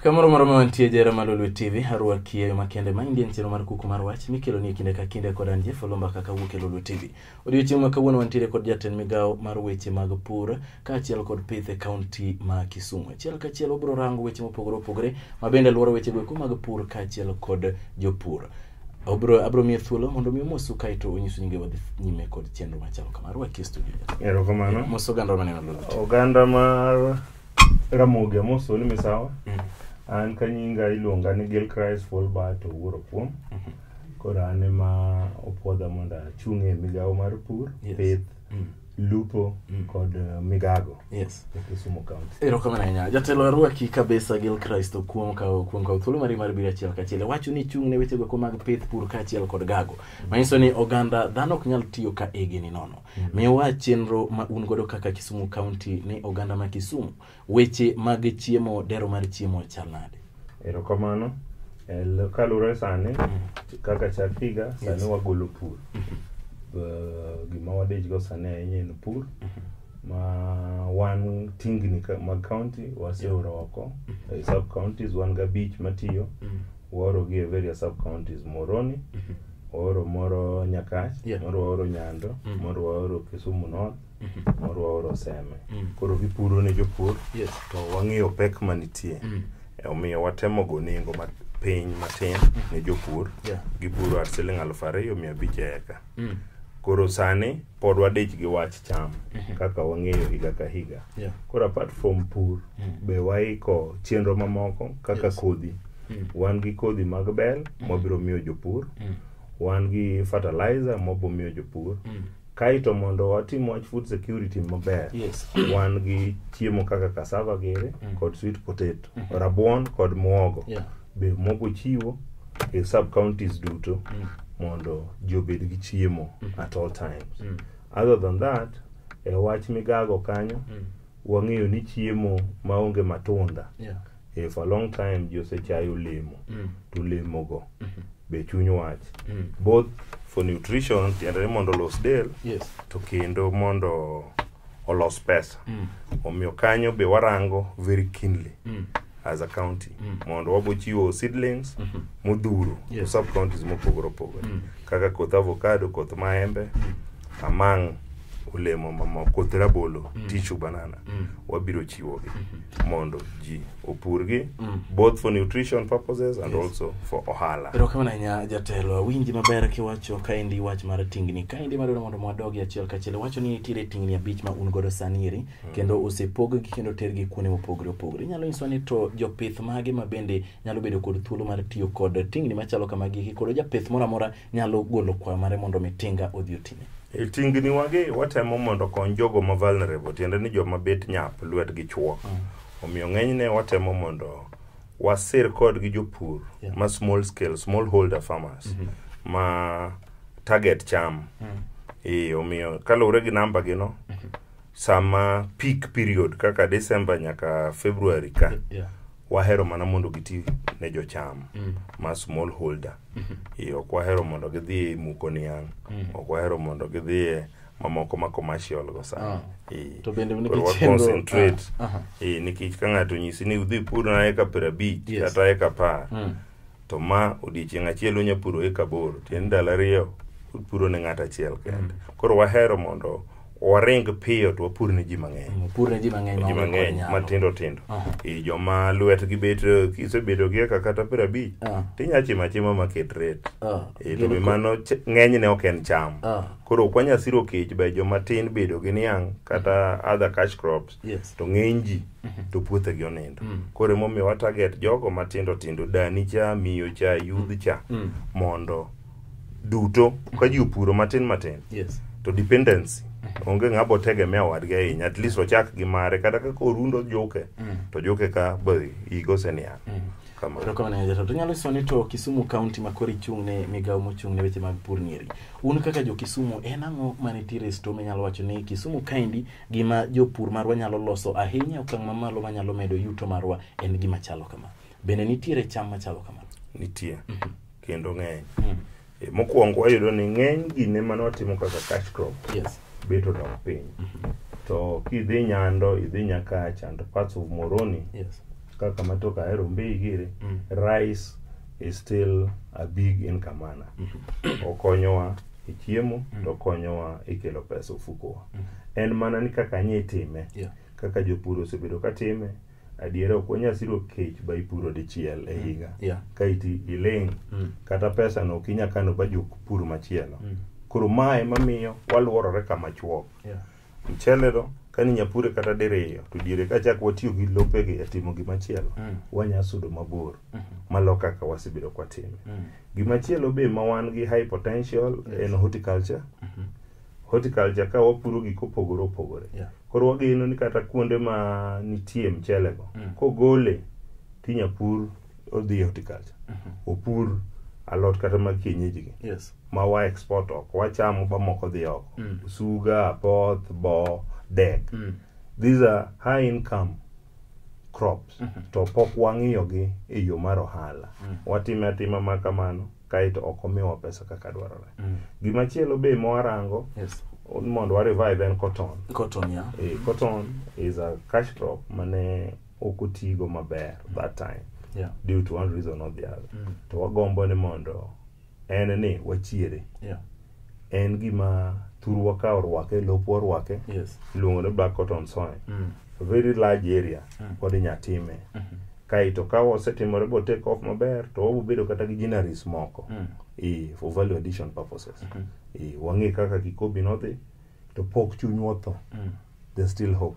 Kamoro moro ma wantie jera mar Lolwe TV, arwaki e yo makende ma indien chenro mar kuku mar wach mikelo ni e kinde ka kinde kod an Jeff Olumba kaka wuok e Lolwe TV. Odiochieng' ma kawuono wantiere kod jatend migawo mar weche mag pur kaachiel kod pith e kaunti ma Kisumu. Achiel kachiel wabiro rango weche mopogore opogore ma bende luoro weche goeko mag pur kaachiel kod jopur. Obro abro miye thuolo mondo mi omosu kaeto onyisu nyinge wadhi nyime kod chenro machalo kama. Arwaki e studio. Erokamano. Mos oganda maneno Lolwe TV. Oganda mar Ramogi amoso ni misawa. An ka nyinga iluonga ni Gilchrist Fulbert Owuor Okwom. Koro an ema opuodha mondo achung' e migawo mar pur, Yes. pith, lupo kod migago e Kisumu County. Erokamano ahinya. Jatelo arwaki kabisa Gilchrist kuom kawo thuolo mari mar biro achiel kachiel. Wacho ni chung' ne weche goeko mag pith, pur kaachiel kod gago. Manyiso ni oganda dhano ok nyal tiyo ka igi ni nono. Miwa chenro ma un godo kaka Kisumu County ni oganda ma Kisumu weche mag chiemo, dero mar chiemo chal nade? Erokamano. Kaluwore sani kaka chak higa sani wagolo pur. Gima wadich go sani ahinya en pur. Ma wan tingni mag county waseoro oko e sub counties wan gabich matiyo. Waoro gi e various sub counties Moroni, waoro moro Nyakach, moro waoro Nyando, moro waoro Kisumu North, moro waoro Seme. Koro gipuro ne jopur to wang'iyo pek manitie. Omiyo watemo go nengo piny matin ne jopur. Gipuro at siling 2,500 e eka. Koro sani pod wadich gi wach cham kaka wang'eyo higa ka higa. Koro apart from pur be waiko chenro mamoko kaka kodhi. Wan gi kodhi mag bel mwabiro miyo jopur. Wan gi fertilizer mwabiro miyo jopur. Kaeto mondo watim wach food security maber. Wan gi chiemo kaka cassava gere kod sweet potato, rabuon kod muogo. Be mogo chiwo e sub counties duto mondo ji obed gi chiemo at all times. Other than that, e wach migago kanyo wang'eyo ni chiemo maonge matunda for a long time ji osechayo olemo to olemo go be chuny wach both for nutrition tiende ni mondo olos del to kendo mondo olos pesa. Omiyo kanyo be warango very keenly as a county mondo wabo chiwo seedlings modhuro to sub counties mopogore opogore kaka koth avocado, koth maembe, among olemo mamoko, koth rabolo, tissue banana wabiro chiwogi mondo ji opurgi both for nutrition purposes and also for ohala. Erokamano ahinya jatelo, awinji maber kiwacho kaendi wach mar tingni. Kaendi madwaro mondo wadogi achiel kachiel. Wacho ni nitiere tingni 5 ma un godo sani eri kendo osepog gi kendo tergi kuonde mopogore opogore. Inyalo nyiswa ni to jopith mage ma bende nyalo bedo kod thuolo mar tiyo kod tingni machalo kamagi koro japith moro amora nyalo golo kwayo mare mondo mi tinga odhi otine. E tingni wagi watemo mondo kony jogo ma vulnerable, tiende ni joma bet nyap lwetgi chuok. Omiyo ng'enyne watemo mondo wasir kodgi jopur ma small scale, small holder farmers ma target cham. Omiyo kaluwore gi namba gi no, sama peak period kaka December nyaka February ka, wahero mana mondo giti ne jocham ma small holder. Ok wahero mondo gidhi e muko niang', ok wahero mondo gidhi e mamoko ma commercial go sani. To bende un Koro gi wa chenro concentrate. Nikech ka ng'ato onyisi ni udhi pur na eka 50 kata eka 10, to ma odiechieng' achiel onya puro eka 8, tiende ndalo 2 upuro ne ng'ato achiel kende. Koro wahero mondo waring piyo to wapur ne ji mang'eny. Pur ne ji mang'eny Ji maonge kod mang'eny nyalo. matindo tindo. Joma lwetgi bet kisebedo gi eka kata 50 tinya chimo achima market rate. To be mano ng'enyne ok en cham. Koro ok wanyal siro kech be joma tin bedo gi niang' kata other cash crops to ng'eny ji to puothegi onindo. Koro emomiyo wa target jogo matindo tindo, dani cha, miyo cha, youth cha, mondo duto ka ji opuro matin matin to dependency onge ng'abo tegemea wadgi ahinya, at least ochak gi mare kata kaka orundo juke to juke ka be higa oseniang'. Kamano. Erokamano ahinya jatelo. To inyalo nyisowa ni to Kisumu County ma koro ichung' ne migawo mochung' ne weche mag pur nieri. Un kaka jo Kisumu en ang'o manitiere e store minyalo wacho ni Kisumu kaendi gima jopur marwa nyalo loso ahinya e okang' mamalo manyalo medo yuto marwa en gima chalo kama. Bende nitiere cham machalo kama? Nitie. Kendo ng'eny. Mokwongo wayudo ni ng'eny gine mane watimo kaka cash crop bet odok piny. To kidhi Nyando, idhi Nyakach and parts of Moroni, Kaka matoka ahero Mbei giri, rice is still a big income earner. Okonyowa e chiemo to okonyowa e kelo pesa ofukowa. En mana ni kaka nye itime, kaka jopur osebedo ka time, adiera ok wanyal siro kech by puro dichiel e higa. Kaiti iling' kata pesa no ok inyal kano ba jok pur machielo. Koro mae mamiyo waluorore kama chuok. Mchele no kani nyapure kata diriyo to diere ka chak watiyo gi lopegi e timo gimachielo, wanya sudo mabor malo kaka wasebedo kwatime. Gimachielo be ma wan gi high potential en horticulture. Horticulture ka wapuro gik opogore opogore. Koro wageno ni kata kuonde ma nitie mchele go, kogole tinya pur odhi e horticulture. Opur alot kata mag kienyeji gi ma wa export oko, wachamo ba moko dhi oko. Osuga, apoth, bo, dek. These are high income crops to pok wang'iyo gi e yo mar ohala. Watime atima ma kamano kaeto ok omiwa pesa kaka dwarore. Gimachielo be ma warango mondo wa revive en cotton. Cotton, yeah. Cotton is a cash crop mane ok otigo maber that time due to one reason or the other. To wagombo ni mondo en ni wachiere. En gima thurwa ka orwake, lopwa orwake, iluongo ni black cotton soil. A very large area pod inya time. Kaeto ka osetimore bo take off maber to wabo bedo kata gi ginneries moko for value addition purposes. Wang'e kaka Kikobi nodhi to pok chunywa otho. There's still hope.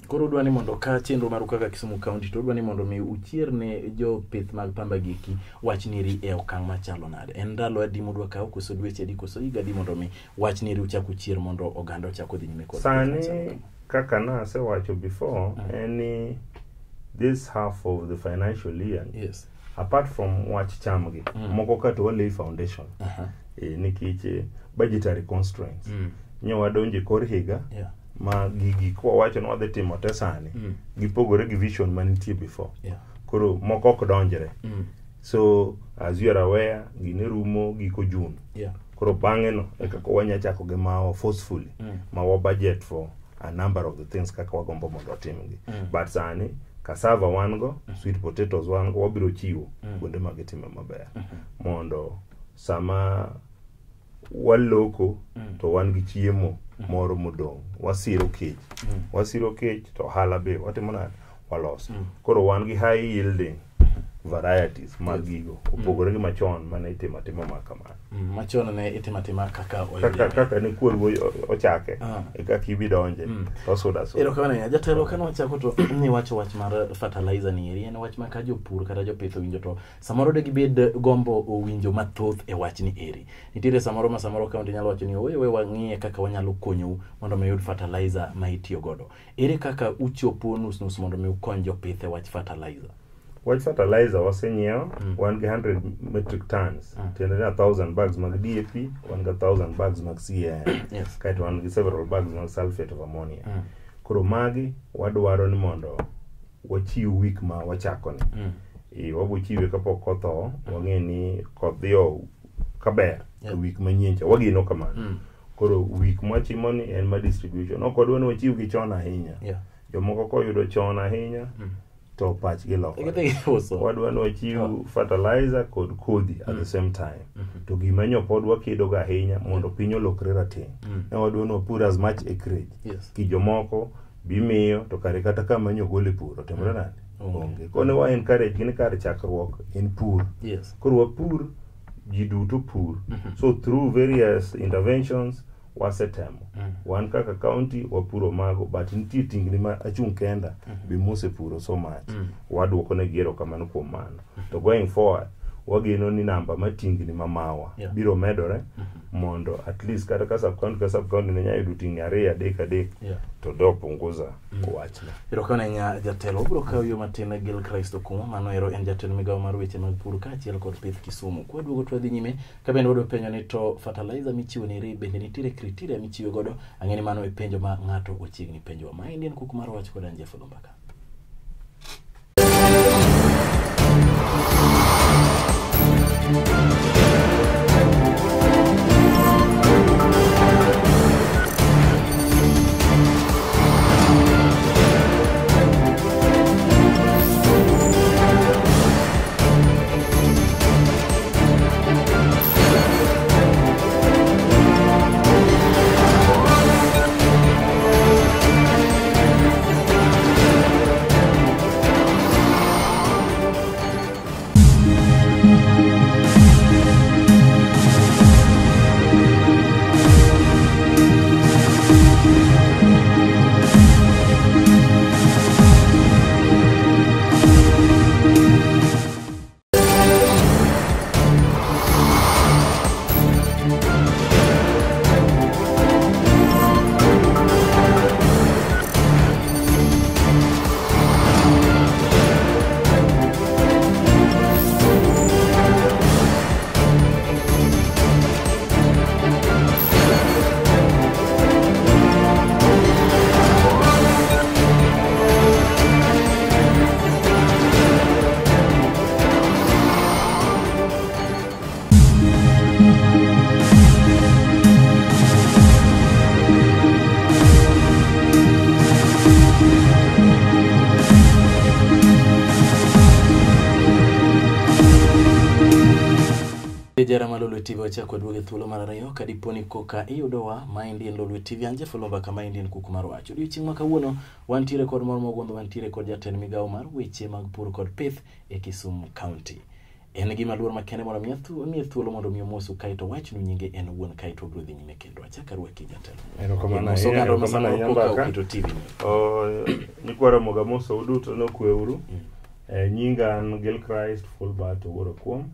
Koro udwa ni mondo ka chenro maru kaka Kisumu County to udwa ni mondo mi uchier ne jopith mag pamba giki wach niri e okang' machalo nade? En ndalo adi mudwa kawo koso dweche adi koso higa adi mondo mi wach niri uchak uchier mondo oganda ochak odhi nyime kod pith machalo Sani kama? kaka nasewacho before en ni this half of the financial year, apart from wach chamgi moko ka to walay foundation nikech budgetary constraints nyo wadonjo e kor higa ma gigi kwawacho ni wadhi timo te sani gipogore gi vision manitie before. Koro moko ok donjre. So as you are aware, gini rumo giko June. Koro bang'e no e kaka wanya chako gi mawa forcefully ma wa budget for a number of the things kaka wagombo mondo watimgi. But sani cassava wan go, sweet potatoes wan go, wabiro chiwo kuonde ma gitime maber mondo sama waloko to wan gi chiemo moro modong', wasiro kech, wasiro kech to ohala be watimo nade, waloso. Koro wan gi high yielding varieties mag gigo opogore gi machon mane itimo atima ma kamano. Machon ne itimo atima kaka kaka oyudore. Kaka ne kweru ochake e kaka ibi donje to osudo asuda. Erokamano ahinya. Jatelo, kane wachako to niwacho wach mar fertilizer ni eri en wach ma ka jopur kata jopith owinjo to samoro de gibed gombo owinjo mathoth e wachni eri. Nitiere samoro ma samoro kaunti nyalo wacho ni oye we wang'iye kaka wanyalo konyou mondo mi uyud fertilizer ma itiyo godo. Ere kaka uchopo nus nus mondo mi ukony jopith e wach fertilizer? Wach fertilizer wasenyiewo, wan gi 100 metric tons, tiende ni 1000 bags mag DAP, wan gi 1000 bags mag CAN, kaeto wan gi several bags mag sulfate of ammonia. Koro magi wadwaro ni mondo wachiw week ma wachako ni. Wabo chiwe kapok koth oo, wang'e ni koth dhi o kaber week manyien cha wageno kamano. Koro week mwachimo ni en ma distribution ok wadwa ni wachiw gi chon ahinya. Jomoko koyudo chon ahinya to pachgi lokore. Gidhi uso. Wadwa ni wachiw fertilizer kod kodhi at the same time. To gima nyo pod wakedo go ahinya mondo piny olokre rateng', ne wadwa ni wapur as much acreage ki jomoko bimiyo to kare kata kama nyo gole pur otimore nade? Onge. Onge. Kone wa encourage gi ni kar chakruok en pur. Koro wapur, ji duto pur. So through various interventions wasetemo wan kaka county wapuro mago, but nitie tingni ma achung' kenda be mosepuro so much. Waduoko negi erokamano kuom mano. To going forward wageno ni namba mar tingni mamawa biro medore mondo at least kata ka sub county ka sub county ne nyalo yudo tingni ariyo adek adek to do punguza wachno. Erokamano ahinya jatelo. Wabiro kawo yo matin Gil Christ Okumu, mano ero en jatend migawo mar weche mag pur kaachiel kod pith Kisumu. Kwaduogo to wadhi nyime ka bende wadwa penjo ni to fertilizer michiwo ni bende nitiere criteria michiwe godo. Ang'e ni mano e penjo ma ng'ato ochiegni penjowa. Maendi en kuku mar wach kod an Jeff Olumbaka. Maendi jara mar Lolwe TV wachako waduogo e thuolo mar ariyo ka dipo ni koka iyudowa maendi en Lolwe TV an Jeff Olumba kama endi en kuku mar wach. Odiochieng' ma kawuono wantiere kod mor mogundho wantiere kod jatend migawo mar weche mag pur kod pith e Kisumu County. En gima luor makende mondo mi amiye thuolo mondo mi omosu kaeto wachnu nyinge en owuon kaeto wabiro dhi nyime kendo. Achak arwaki jatelo. Erokamano Mos ahinya, oganda ma erokamano samoro ahinya koka Mbaka. oketo TV ni. Nyikwa Ramogi amosou duto nokweuru. Nyinga an Gilchrist Fulbert Owuor Okuom.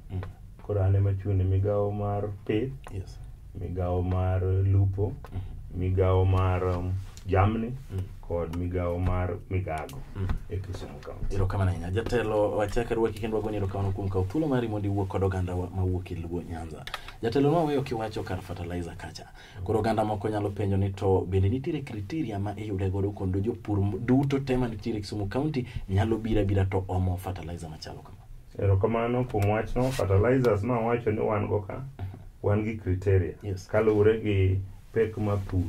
Koro an ema achung' ne migawo mar pith, migawo mar lupo, migawo mar jamni kod migawo mar migago e Kisumu County. Erokamano ahinya. Jatelo wachak arwaki kendo wagoni erokamano kuom kawo thuolo mari mondo iwuo kod oganda mawuok e Luo Nyanza. Jatelo nwaweyo kiwacho kar fertilizer kacha. Koro oganda moko nyalo penjo ni to bende nitiere criteria ma iyude godo kendo jopur duto te manitiere Kisumu County nyalo biro abira to omo fertilizer machalo kama. Erokamano kuom wachno. Fertilizers ma wacho ni wan go ka, wan gi criteria kaluwore gi pek mar pur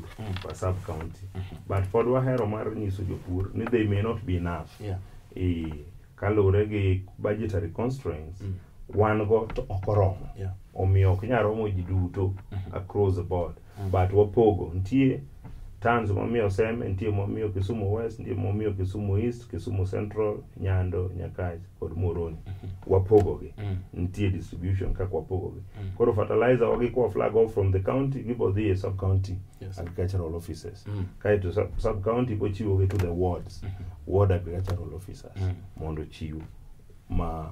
pa sub county. But pod wahero mar nyiso jopur ni they may not be enough. Kaluwore gi budgetary constraints, wan go to ok oromo. Omiyo ok nyal romo ji duto across the board. But wapogo. Nitie tons mamiyo Seme, nitie mamiyo Kisumu West, nitie mamiyo Kisumu East, Kisumu Central, Nyando, Nyakach kod Muhoroni. Wapogogi. Nitie distribution kaka wapogogi. Koro fertilizer wagi kwa flag off from the county, gibo dhi e sub county agricultural officers. Kaeto sub county bochiwogi to the wards, ward agricultural officers mondo ochiw ma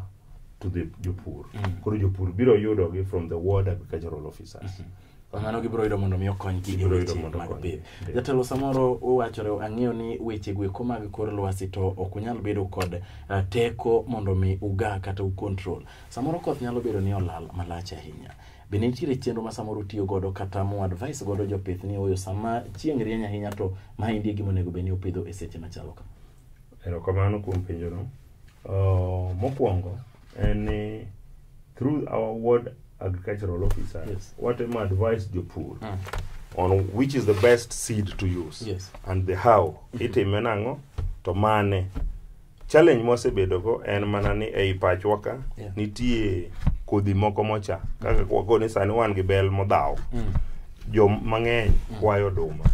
to the jopur. Koro jopur biro yudogi from the ward agricultural officers. Mano gibiro yudo mondo mi okonygi e Gibiro yudo weche mondo mag okonygi. pith. Jatelo samoro uwachore ang'eyo ni weche go eko mag kor lwasi to ok unyal bedo kod teko mondo mi uga kata u control. Samoro koth nyalo bedo ni olal malach ahinya. Bende nitiere chenro ma samoro utiyo godo kata mu advice godo jopith ni oyo sama chieng' rieny ahinya to maendi e gima onego bed ni upidho e seche machalo kama. Erokamano kuom penjono. Mokwongo en ni through our ward agricultural officer watemo advise jopur on which is the best seed to use and the how itime nang'o to mane challenge mwasebedogo en mana ni ei pachwa ka nitie kodhi moko mocha kaka wakoni sani wan gi bel modhaw jo mang'eny kwayo oduma.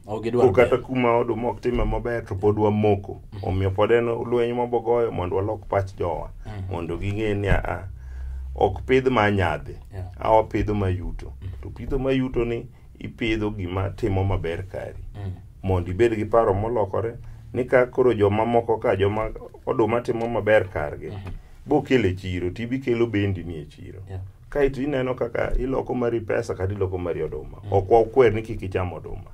Ok gidwar Ko kata bel. kuma oduma ok time maber to pod wamoko. Omiyo pod en lweny mabogoyo mondo walok pach jowa mondo ging'e ni aa ok pidh ma nyadhi a wapidho mayuto to pitho mayuto ni ipidho gima timo maber kari mondo ibed gi paro molokore ni ka koro joma moko ka joma oduma timo maber kargi bokelo e chiro tibi kelo bendi ni e chiro kaeto ineno kaka iloko mari pesa kata iloko mari oduma. Ok wakwer ni kik icham oduma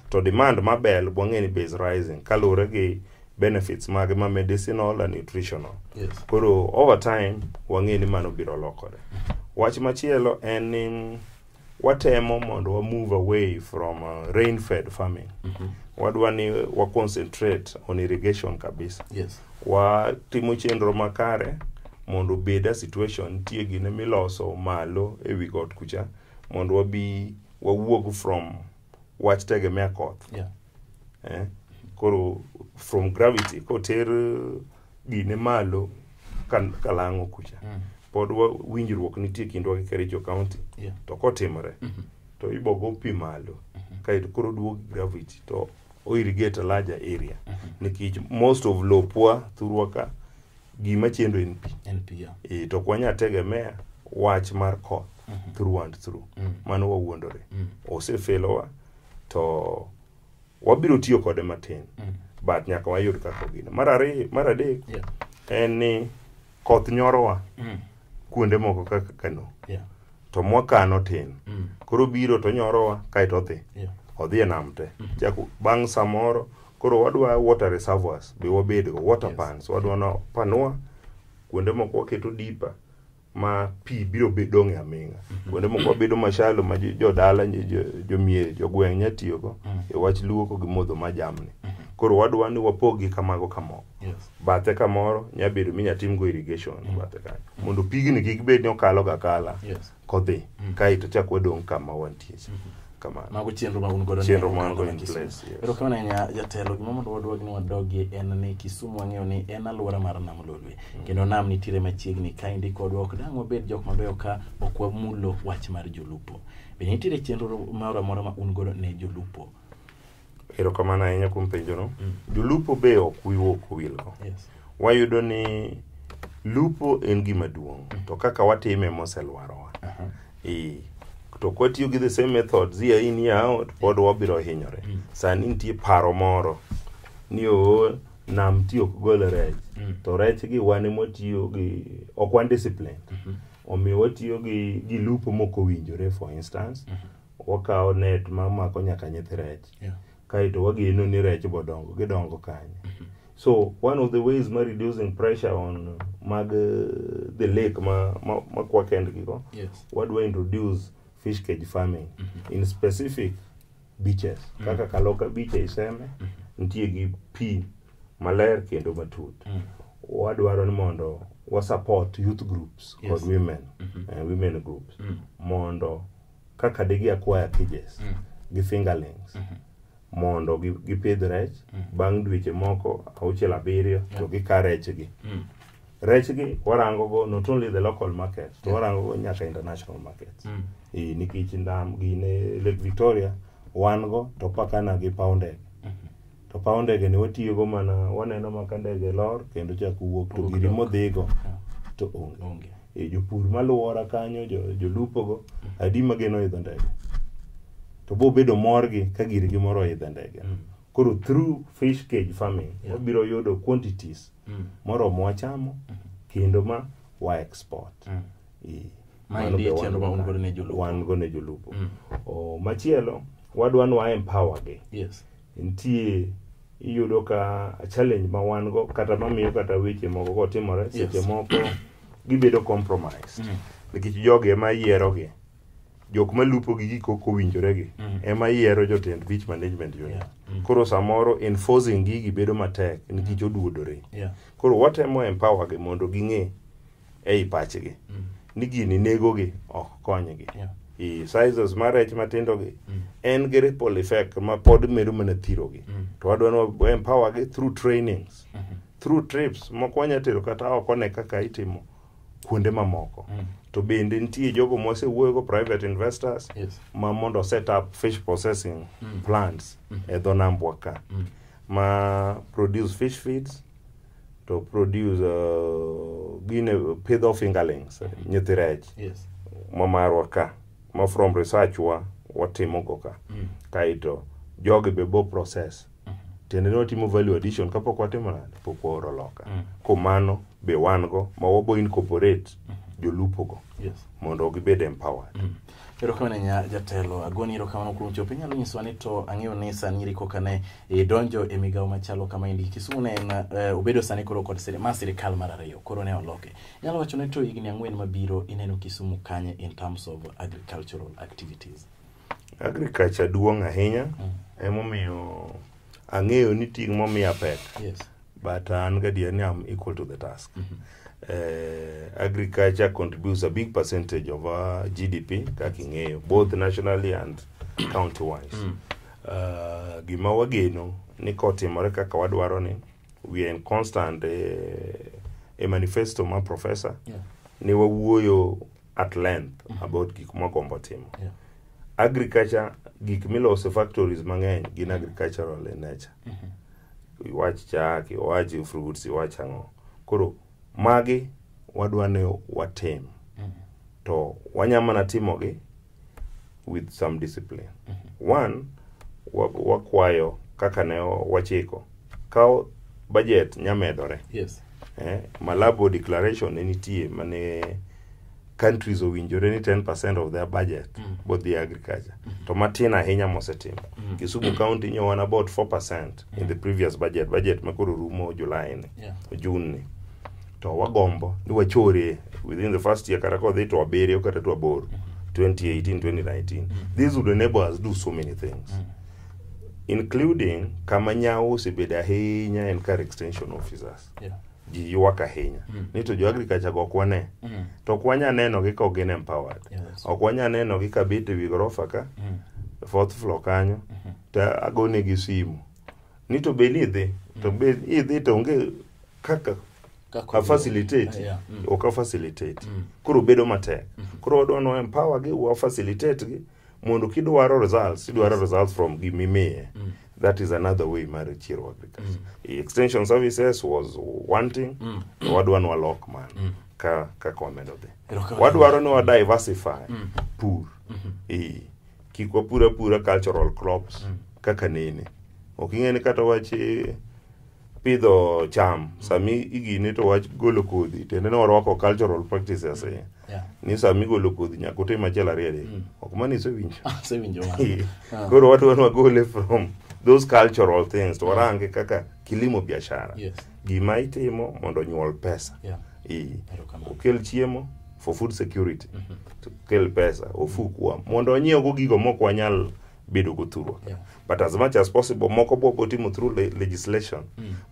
to demand ma bel wang'e ni base rising kaluwore gi benefits mage ma medicinal and nutritional. Koro over time wang'e ni mano biro lokore. Wach machielo en ni watemo mondo wa move away from rain fed farming. Wadwa ni wa concentrate on irrigation kabisa. Watimo chenro makare mondo obed a situation nitie gine miloso malo ewi got kucha mondo wabi wawuog from wach tegemea koth. Koro from gravity koter gine malo kalang'o kucha pod winjruok nitie kindwa gi Kericho County to kotimore to ibogo pi malo kaeto koro duog gravity to o irrigate a larger area nikech most of lopwa thurwa ka gima chendo en pi. En pi, yeah. E, to ok wanyal tegemea wach mar koth through and through. Mano wawuondore osefelowa to wabiro tiyo kode matin but nyaka wayud kaka ogino. Mar ariyo, mar adek en ni koth nyorowa kuonde moko kaka Kano to mwakano tin koro biro to nyorowa kaeto odhi odhi e nam te chako bang' samoro koro wadwa water reservoirs be wabedgo water pans wadwa no panua kuonde moko waketo deeper ma pi biro dong' e aming'a kuonde moko wabedo mashalo ma jodala jomier jogweng' nya tiyogo e wach luoko gi modho ma jamni. Koro wadwa ni wapog gi kamago kamoko bathe kamoro nya bedo minya timgo irrigation bathe kanyo mondo pigni kik bed ni okalo ga akala kodhi kaeto chak wadong' kama wantie cha. Kamano. Mago chenro ma un godo ne Chenro ma wan oganda go ma in Kisumu. place, yes. Erokamano ahinya jatelo, gima mondo waduog ni wadogie en ni Kisumu wang'eyo ni en alwora mar nam Lolwe. Kendo nam nitiere machiegni kaendi kodwa ok dang' wabed jok mabeyo ka ok wamulo wach mar jolupo. Be nitiere chenro moro amora ma un godo ne jolupo? Erokamano ahinya kuom penjono. Jolupo be ok wiwa ok owilgo. Yes. Wayudo ni lupo en gima duong' to kaka watime moselwarowa. Ee. To kwatiyo gi the same methods year in year out pod wabiro hinyore. Sani nitie paro moro ni oo nam ti ok gol rech. To rech gi wan ema watiyo gi ok wan disciplined. Omiyo watiyo gi lupo mok owinjore for instance. Wakawo net mamako nyaka nyithi rech. Yeah. Kaeto wageno ni rech bodongo, gidongo kanye. So one of the ways ma reducing pressure on mag the lake ma kwa kendgi go, Yes. wadwa introduce fish cage farming in specific beaches kaka Kaloka beach e Iseme nitie gi pi maler kendo matut. Wadwaro ni mondo wa support youth groups Yes. kod women, women groups mondo kaka digi acquire cages gi fingerlings mondo gipidh rech bang' dweche moko auchiel abiriyo to gika rechgi. Rechgi warango go not only the local market to warango go nyaka international markets. Nikech nam gine Lake Victoria wan go to pakana gi paw ndege. To paw ndege ni watiyo go mana waneno ma ka ndege lor kendo chak wuok to Wuok giri dok. modhigo to onge. Onge. Jopur maluora kanyo jolupo go adi mageno idho ndege to bobedo morgi ka girgi moro oidho ndege. Koro through fish cage farming wabiro yudo quantities moromo wachamo kendo ma wa export. Maendi Mano be chenro ma wan un go godo ne jolupo. Wan go ne jolupo. Machielo wadwa ni wa empower gi. Yes. Nitie iyudo ka challenge ma wan go kata mamiyo kata weche moko kotimore seche moko gibedo compromised. Nikech jogi ema yiero gi. Jok malupo gi gik ok owinjore gi ema yiero jotend beach management unit. Koro samoro enforcing gigi bedo matek nikech oduodore. Koro watemo empower gi mondo ging'e ei pachgi ni gini nego gi ok konygi. Sizes mar rech matindo gi en gi ripple effect ma pod medo mana thiro gi. To wadwa ni wa empower gi through trainings, through trips moko wanya tero kata oko ne kaka itimo kuonde mamoko. To bende nitie jogo mwasewuoyo go private investors ma mondo set up fish processing plants e dho nambwa ka ma produce fish feeds to produce gine pidho fingerlings nyithi rech ma marwa ka ma from research wa watimo go ka kaeto jogi be bo process tiende ni watimo value addition kapok watimo nade pok waoro loka. Kuom mano be wan go ma wabo incorporate jolupo go mondo gibed empowered. Erokamano ahinya jatelo, agoni erokamano kuom chopo. Inyalo nyisowa ni to ang'eyo ni sani eri koka ne idonjo e migawo machalo kama endi. Kisumu ne en obedo sani koro kod ma sirikal mar ariyo, koro ne oloke. Inyalo wacho ni to higni 4 mabiro ineno Kisumu kanye in terms of agricultural activities? Agriculture duong' ahinya, emomiyo ang'eyo ni ting' momiya pek. But an gadier ni I'm equal to the task. Agriculture contributes a big percentage of our GDP kaka ing'eyo, both nationally and county wise. Gima wageno ni kotimore kaka wadwaro ni we are in constant e manifesto ma professor ne wawuoyo at length about gik mwagombo timo. Agriculture, gik miloso e factories mang'eny gin agricultural in nature. Iwach chak, iwach fruits, iwach ang'o. Koro magi wadwa ni watim. To wanya mana timogi with some discipline. One, wakwayo kaka ne wachiko. Kaw budget nyamedore. Malabo declaration ne nitie mane countries owinjore ni 10% of their budget bodhi agriculture. To matin ahinya mosetimo. Kisumu County nyo wan about 4% in the previous budget, budget makoro rumo July ni, June ni. To wagombo ni wachore within the first year kata kodhi to 7 kata to 8 2018 2019. This would enable us do so many things. Including kama nyawo osebedo ahinya en kar extension officers. Ji ywak ahinya ni to jo agriculture go ok wane. To ok wanya neno gi ka ok gin empowered. Ok wanya neno gi ka bet ewi gorofa ka. Fourth floor kanyo to agonegi simu ni to be ni idhi to be idhi to onge kaka Kaka a facilitate. Yeah. Ok a facilitate, koro bedo matek. Koro wadwa no empower gi, wa facilitate gi mondo kidwaro results, idwaro results from gimimiye. That is another way mar chiero agriculture. Extension services was one thing. To wadwa ni walok mano ka kaka wamedo dhi. Erokamano. Wadwaro ni wa diversify pur. Kik wapur apura cultural crops kaka nene. Ok ing'e ni kata wach pidho cham sami igine to wach golo kodhi tiende ni warwako cultural practices ni sami igolo kodhi nyaka utim achiel ariyo adek. Ok mano isewinjo? Asewinjo mano. Koro wadwa ni wagole from those cultural things to warange kaka kilimo biashara. Gima itimo mondo onyuol pesa. Erokamano. Okel chiemo for food security, to okel pesa ofukwa mondo onyiew gigo mok wanyal bedo go thurwa. But as much as possible moko bo timo through legislation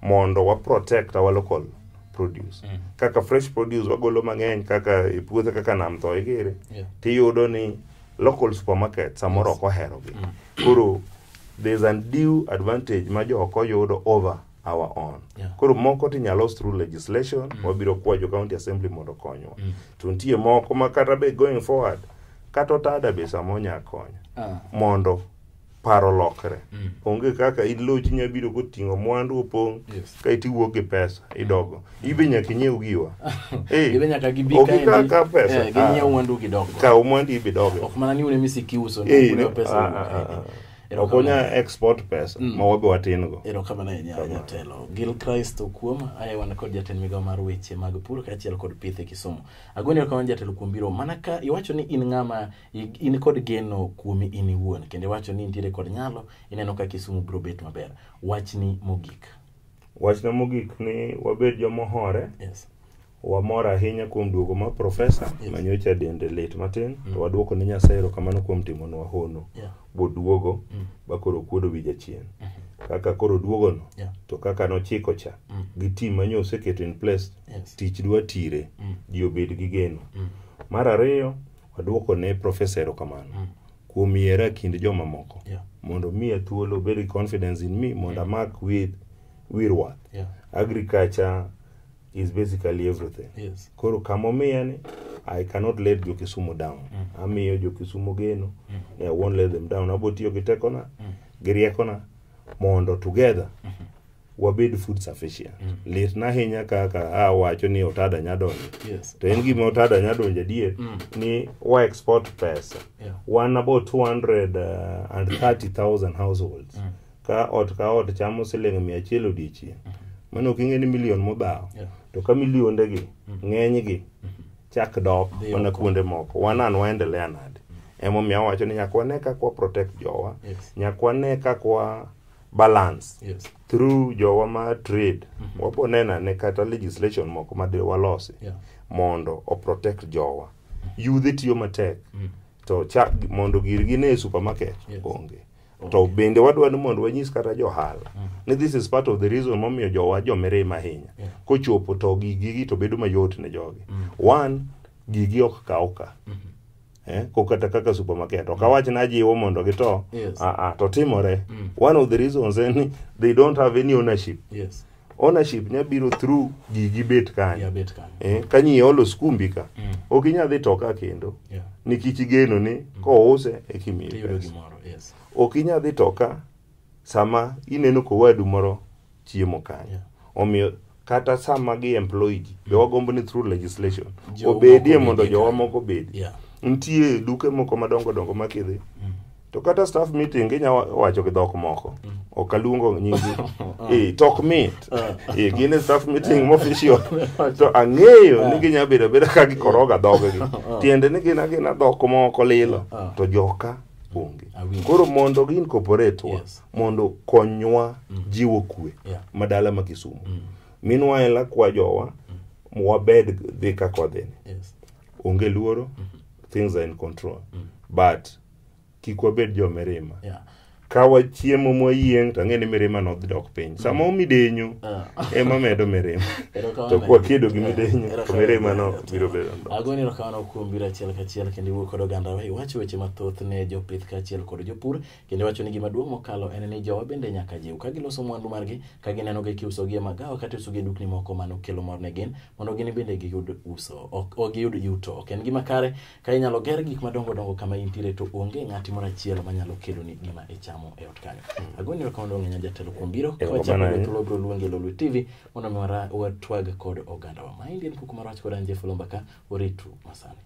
mondo wa protect our local produce. Kaka fresh produce wagolo mang'eny kaka e puothe kaka Nam Tho igere tiyudo ni local supermarket samoro ok oherogi. Koro there's a due advantage ma joko yudo over our own. Koro moko tinyalo los through legislation. Wabiro kwayo jo county assembly mondo okonywa. To nitie moko ma kata be going forward kata otada be samo nya konyo mondo paro lokre. Onge kaka iloch inya biro koting'o mwandu opong' kaeto iwuok gi pesa idogo ibe nyaka inyiew giwa. Gibe nyaka gibi Ok kaendi, ikaw pesa. Ginyiew mwandu gidogo. Kaw mwandu ibidogo. Ok mana ni un emisiki uso, ni pesa wuok. Ok onya export pesa ma wabe watin go. Erokamano ahinya jatelo. Gil Christ Okuom, aye wan kod jatend migawo mar weche mag pur kaachiel kod pith e Kisumu. Agoni erokamano jatelo kuom biro. Mana ka iwacho ni in ng'ama in kod geno kuomi in iwuon, kendo iwacho ni intiere kod nyalo, ineno ka Kisumu biro bet maber. Wachni mogik. Wachna mogik ni wabed joma ohore. Wamor ahinya kuom duogo mar profesa manyocha dende lit matin to waduoko ne Nyasaye erokamano kuom timonwa hono. Boduogo ba koro okuodo wi jachien. Kaka koro duogono to kaka nochiko cha gi team manyo oseketo in place tich dwa tire ji obed gi geno. Mar ariyo waduoko ne profesa erokamano kuom yiera e kind joma moko mondo miya thuolo obed gi confidence in me mondo amak wi rwath. Agriculture is basically everything. Koro kama omiya ni I cannot let jo Kisumu down. Amiyo jo Kisumu geno. I won't let them down. Abo tiyo gi tekona, gi riekona mondo together wabed food sufficient. Lit na ahinya kaka awacho ni otada nya donjo. To en gima otada nya donjo adier ni wa export pesa. Wan about 230,000 households. Ka ot ka ot chamo siling 100 odiechieng'. Mano ok ing'e ni milion modhawo. To ka milionde gi ng'eny gi chak dok Dhi mana oko. kuonde moko. Wanan waendelea nade. Emomiyo awacho ni nyaka wane kaka wa protect jowa. Nyaka wane kaka wa balance through jowa ma trade. Wabo neno ane kata legislation moko ma de walosi mondo o protect jowa. Yudhe tiyo matek to chak mondo girgi ne e supermarket onge. To bende wadwa ni mondo wanyis kata johala ni this is part of the reason momiyo jowa jomirima ahinya. Kochopo to gigi to bedo mayot ne jogi. One, gigi ok kaw ka. Ko kata kaka supermarket. Ok awach ni ajiwo mondo gito. To timore. One of the reasons en ni they don't have any ownership. Ownership nya biro through gigi bet kanyo. Yeah, bet kanyo. Ka nyiolo skumbi ka, ok inyal dhi toka kendo. Nikech igeno ni kouse e kimiyi Tiyudo pesa. gimoro. Yes. Ok inyal dhi toka sama ineno kowadu moro chiemo kanyo. Omiyo kata sama gi employ ji, be wagombo ni through legislation Jo obedie moko mondo bedie jowa kanyo. moko obedi. Nitie duke moko madongo dongo ma kidhi to kata staff meeting ginya wacho gi dhok moko. Ok aluongo nying to ok mit. Gin e staff meeting official to ang'eyo ni ginya bedo abeda ka gikoroga dhoggi. Tiende ni gin agina dhok moko lilo to joka onge. Awinjo. Koro mondo gi incorporate wa mondo konywa jiwo kwe madala ma Kisumu. Meanwhile akwa jowa wabed dhi kaka wadhini. Onge luoro, things are in control. But kik wabed jomirima. Ka wachiemo mwayieng' to ang'e ni mirima no dhi dok piny. Sama omidenyo ema medo mirima. Erokamano To kwakedo gi ahinya. midenyo to Erokamano mirima no ahinya. biro bedo dok. Agoni erokamano kuom biro achiel kachiel kendo iwuoyo kod oganda iwacho weche mathoth ne jopith kaachiel kod jopur kendo iwacho ni gima duong' mokalo en ni jowa bende nyaka jiw ka giloso mwandu margi ka gineno gi kiusogi e magawa kata iusogi e dukni moko mano kelo mor ne gin mondo gin bende giyud uso ok ok giyud yuto. Ok en gima kare ka inyalo ger gik madongo dongo kama intiere to onge ng'ati moro achiel manyalo keloni gima ichamo e ot kanyo. Agoni erokamano ahinya jatelo kuom biro. Ka Erokamano wachako ahinya. thuolo biro luongi e Lolwe TV mondo mi watwag kod ogandawa. Maendi en Kuku mar Wach kod an Jeff Oloo Mbaka, oritu masani.